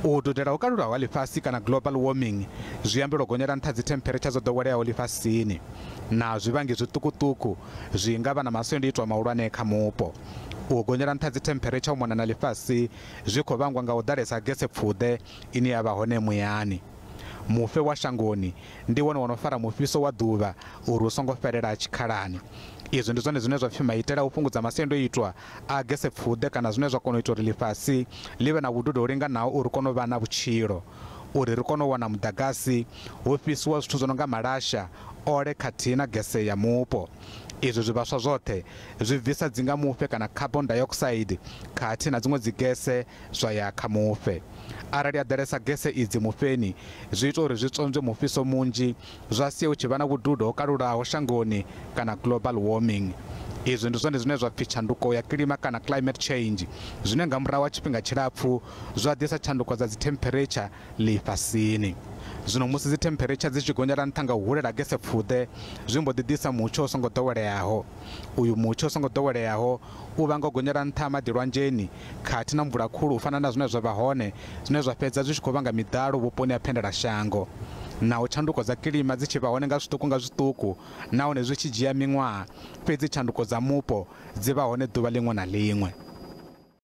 U dudela ho kalulaho ha ḽifhasi kana global warming zwi ambela u gonyela nṱha dzi temperature dzo ḓoweleaho ḽifhasini. Na zwivhangi zwiṱukuṱuku zwi nga vha na masiandoitwa mahulwane kha mupo. U gonyela nṱha dzi temperature u mona na ḽifhasi zwi khou vhangwa nga u ḓalesa ha gese pfuḓe ine ya vha hone muyani. Mufhe wa shangoni ndi wone wo no fara mufhiso wa ḓuvha uri u songo fhelela tshikhalani. Izwi ndi zwone zwine zwa pfi maitele a u fhungudza masiandoitwa a gese pfuḓe kana zwine zwa kona u ita uri ḽifhasi ḽi vhe na vhududo ho linganaho uri kone u vha na vhutshilo. Uri ri kone u wana muḓagasi hu fhisiwa zwithu zwo no nga malasha, ole khathihi na gese ya mupo. Izwi zwivhaswa zwoṱhe zwi bvisa dzingamufhe kana carbon dioxide khathihi na dziṅwe dzigese zwa ya kha mufhe. Arali ya ḓalesa gese idzi mufheni zwi ita uri zwi tsonzwe mufhiso munzhi zwa sia hu tshi vha na vhududo ho kalulaho shangoni kana global warming. Izwi ndi zwone zwine zwa pfi tshanduko ya kilima kana climate change, zwine nga murahu ha tshifhinga tshilapfu zwa ḓisa tshanduko dza dzi temperature ḽifhasini. Zwino musi dzi temperature dzi tshi gonyela nṱha nga u hulela gese pfuḓe, zwi mbo ḓi ḓisa mutsho u songo ḓoweleaho. Uyu mutsho u songo ḓoweleaho u vhanga u gonyela nṱha ha maḓi lwanzheni khathihi na mvula khulu u fana na zwine zwa vha hone, zwine zwa fhedza zwi tshi khou vhanga miḓalo vhuponi ha phendelashango. Naho tshanduko dza kilima dzi tshi vha hone nga zwiṱuku nga zwiṱuku nahone zwi tshi dzhia miṅwaha, fhedzi tshanduko dza mupo dzi vha hone ḓuvha ḽiṅwe na ḽiṅwe.